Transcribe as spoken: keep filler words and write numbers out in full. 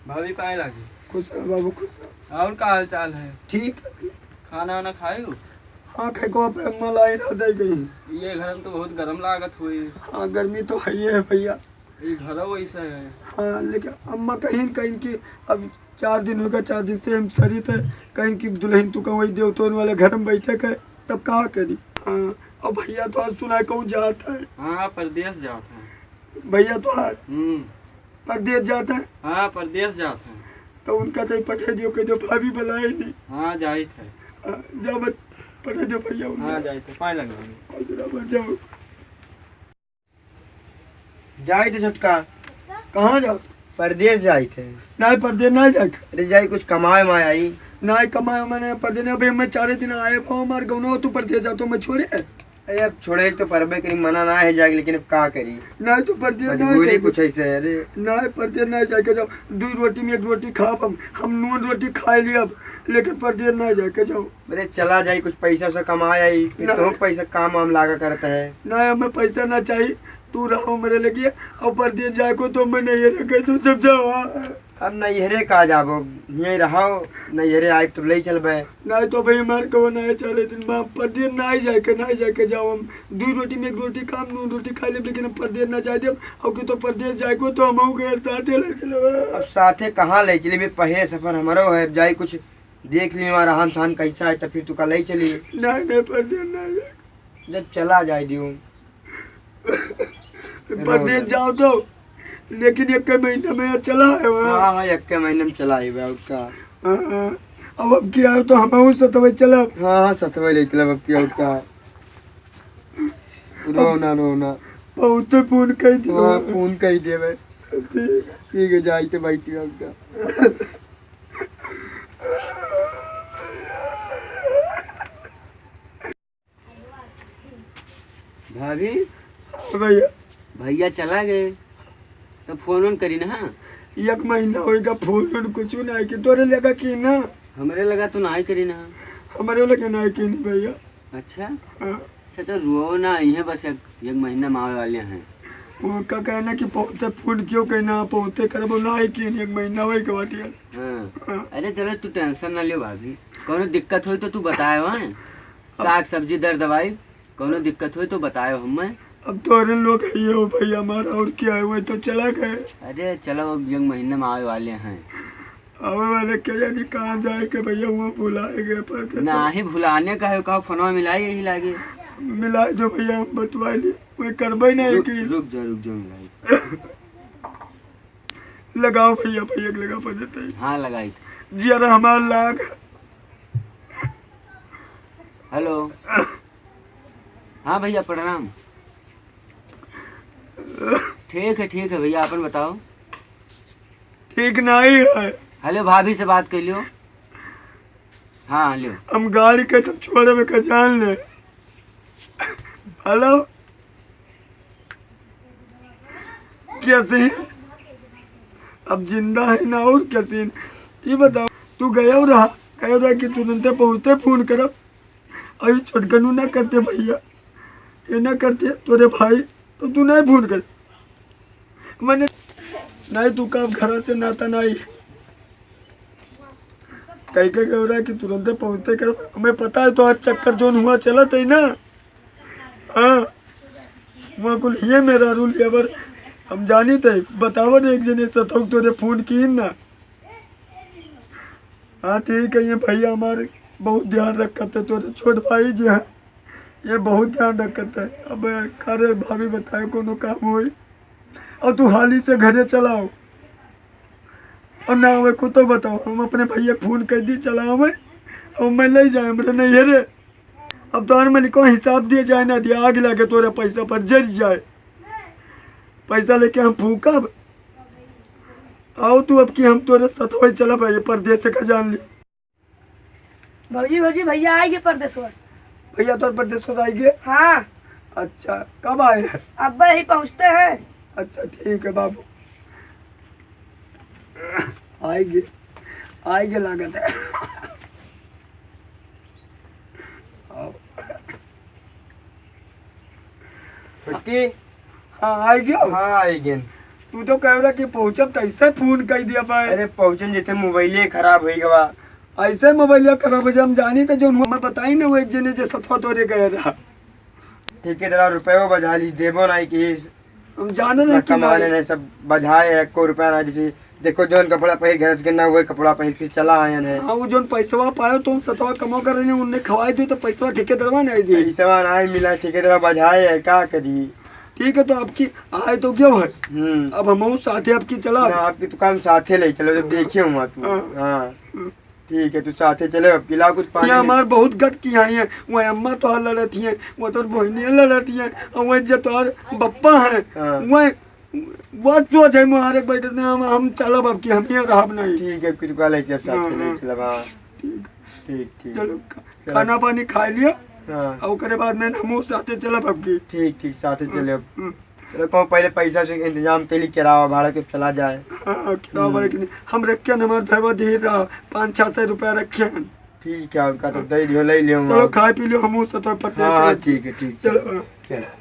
भाभी, पाए लागी। खुश रह बाबू, खुश रह। और का हाल चाल है? ठीक है। खाना वाना खाए हो? हाँ, खाए को आप अम्मा लाई ना दे गई। ये घर में तो बहुत गरम लागत हुई। हाँ, गर्मी तो है ही है भैया। ये घर वैसा है। हाँ, लेकिन अम्मा कहीं न कहीं कि अब चार दिन होगा, चार दिन से हम सरी थे, कहीं कि दुल्हन तू कहीं देवतोन वाले घर में बैठे के, तब का करी? हाँ, और भैया तो आज सुना कहूँ जात है। हाँ, परदेश जात है। भैया तो आज हम्म। परदेश जात है। हाँ, परदेश जात है। तो उनका तो पठे दियो, कह दो भाभी बुलाए नहीं। हाँ, जाइत है। हाँ, जाओ बस, पठे दियो भैया उनका। हाँ, जाइत है, पाए लगा। खुश रहो, बस जाओ। जाइत है छोटका। कहाँ जाओ? परदेश जाइत है। नहीं, परदेश नहीं जाए। अरे जाई, कुछ कमाए माए आई। नहीं, कमाए माए नहीं, परदेश नहीं। अभी मैं चारे दिन आए पाओ, मार गौनो, तू परदेश जातो, मैं छोड़े। अरे अब छोड़े तो परबे करी, मना ना है जाए, लेकिन अब का करी? नहीं तो परदेश नहीं मजबूरी जाए। कुछ ऐसे है, अरे। नहीं, परदेश नहीं जाए के जाओ, दो रोटी में एक रोटी खाब हम, हम नून रोटी खाए लिए अब, लेकिन परदेश नहीं जाए के जाओ। अरे चला जाई, कुछ पैसा से कमाए आई, फिर नहीं। तो पैसा काम वाम लागा करता है। नहीं, हमें पैसा ना चाहिए, तू रहो मेरे लगे, और परदेश जाए को तो मैं नहीं रखे, तू जब जाओ। हाँ। अब नैहरे का जाबो, यहीं रहो, नैहरे आइब तो ले चलबे। नहीं तो भाई हमारे को नहीं चले दिन में परदेश नहीं जाए के, नहीं जाए के जाओ। हम दो रोटी में एक रोटी काम, नून रोटी खा लेब, लेकिन हम परदेश ना जाए देब। और कि तो परदेश जाए को तो हम गए साथे ले चलो। अब साथे कहाँ ले चली? भी पहले सफर हमारो है, अब जाई कुछ देख ली हमारा हान थान कैसा है, तो फिर तू का ले चली। नहीं, नहीं, परदेश ना जाए। जब चला जाए दियो। परदेश जाओ तो, लेकिन एक महीना में चला है वहाँ। हाँ, हाँ, एक महीने में चला है वहाँ, और का। हाँ, हाँ। अब, अब क्या है तो हम उस तो चला। हाँ, हाँ, सतवे ले चला, अब क्या, और का। रो ना, रो ना। बहुत फोन कह दियो। हाँ, फोन कह दिए भाई। ठीक। ठीक है, जाइते बैठी, और का। भाभी। हाँ भैया। भैया चला गए, तो फोन वोन करी ना। हाँ। एक महीना होएगा, फोन वोन कुछ ना है कि तोरे लगा कि ना? हमरे लगा तो ना ही करी ना। हमरे लगा ना है कि नहीं भैया। अच्छा। हाँ। अच्छा, तो रो ना, इहे बस एक, एक महीना में आवे वाले हैं। वो का कहना कि पहुँचते फोन क्यों कहना, पहुँचते करबो ना है कि एक महीना होए के बाटे। हाँ। हाँ। अरे चलो, तू टेंशन ना लियो भाभी, कोनो दिक्कत होई तो तू बताए, हाँ? अब साग सब्जी दर दवाई, कौनो दिक्कत होई तो बतायो हमें। अब तोहरे लोग है ये हो भैया हमारा, और क्या है, वही तो चला गए। अरे चलो, अब एक महीने में आवे वाले हैं। आवे वाले के जानी कहाँ जाए के भैया, वहाँ भुलाए गए पर के ना तो। ही भुलाने का है, कहो फोनवा मिलाई यही लागे। मिलाई दो भैया, हम बतवाई ली, वही करबे नहीं रुक, की। रुक जा, रुक जा, मिलाई। लगाओ भैया, भैया के लगा पर देते हैं। हाँ, लगाई। जिया रे हमार लाग। हेलो। हाँ भैया, प्रणाम। ठीक है, ठीक है भैया, अपन बताओ। ठीक नहीं है। हेलो, भाभी से बात कर लियो। हाँ, हेलो। हम गाड़ी के तो छोड़े में का जान ले। हेलो। कैसे हैं? अब जिंदा है ना, और कैसे हैं? ये बताओ, तू गया रहा, गया रहा कि तुरंते पहुँचते फोन करब। अभी छोटकनू ना करते भैया, ये ना करते तोरे भाई, तो तू नहीं फोन कर। मैंने नहीं, तू का अब घरा से नाता नहीं। कह के गया रहा कि तुरंते पहुँचते करब। हमें पता है तो हर चक्कर जोन हुआ चलत है ना। हाँ, वहाँ कुल ये मेरा रूल ये बर हम जानी थे, बतावन एक जने सतौक तोरे फोन की ना। हाँ, ठीक है, ये भैया हमारे बहुत ध्यान रखत है, तोरे छोट भाई जी हैं, ये बहुत ध्यान रखत है। अब का रे भाभी बताए, कोनो काम होई, और तू हाली से घरे चलाओ, और ना आवे को तो बताओ, हम अपने भैया के फोन कर दी, चला आवे, और मैं ले जाए हमरे नैहरे। अब तोहर मलिको हिसाब दिए जाए ना दिए, आग लगे तोरे पैसा पर जर जाए, पैसा लेके हम फूकब। आओ तू, अब की हम तोरे सतवे चलब, ये परदेस का जान ली। भौजी, भौजी, भैया आइगे परदेसवा से। भैया तोर परदेसवा से आइगे? हाँ। अच्छा, कब आए? अब यही पहुँचते हैं। अच्छा, ठीक है बाबू, आइगे, आइगे लागत है। आओ। छोटकी। हाँ, आइगे? हाँ, आइगे। तू तो कह रहा कि पहुँचब त ऐसे फोन कर दिया भाई। अरे पहुँचन जैसे मोबाइले खराब होइ गवा। ऐसे मोबाइल खराब होइ जा, हम जानी त जौन हुआ, मैं बताई ना, वो एक जने जे सतवा तोरे गया रहा। ठीक है, तेरा रुपयो बझा ली, देबो नहीं कि हम जाने नहीं ना कि कमाने नहीं। नहीं, सब बझाए, एको रुपया ना जैसे। देखो जौन कपड़ा पहिर घर से गन्ना, वही कपड़ा पहिर के चला आयन है। हाँ, वो जौन पैसवा पायो तो उन सतवा कमो कर रहे, उनने खवाई दे तो पैसवा ठेकेदारवा नहीं दी। पैसवा नहीं मिला, ठेकेदारवा बझाए है, का करी? ठीक है, तो आपकी आए तो क्यों है? हम्म। अब हम साथे आपकी चला। ना, आपकी दुकान साथे ले चलो, जब हाँ। देखिए हुआ तू। हाँ। हाँ। हम्म। ठीक है, तू साथे चले, अब पिला कुछ पानी ये में। हमार बहुत गत की आई है, वो अम्मा तो लड़त ही है, वो तो बहनियाँ लड़त ही है, और वो जो तोहर बप्पा है, हाँ। वो, वो सोच है मारे बैठे ने, हम, हम चलब अब की, हम ये रहब नहीं। ठीक है, फिर कल ऐसे साथे हाँ, ले हाँ। चलब, हाँ। ठीक। ठीक, ठीक। चलो, खा-, चलो। खाना पानी खा लिया, हाँ। और ओकरे बाद में हम साथे चलब अब की। ठीक, ठीक, साथे हाँ, चले अब। हम्म। चलो, कहूँ पहले पैसा से इंतजाम के लिए किराया भाड़ा के चला जाए। हाँ, किराया हम्म। भाड़ा के लिए। हम रखे न, हमार भैया धीर रहा, पाँच छः सौ रुपया रखे हैं। ठीक है, उनका तो दे दियो, ले लियो चलो, हम। खाए पी लियो, हम उस तो पत्ते हाँ, हाँ, चले। ठीक है, ठीक है। चलो, हाँ। चलो।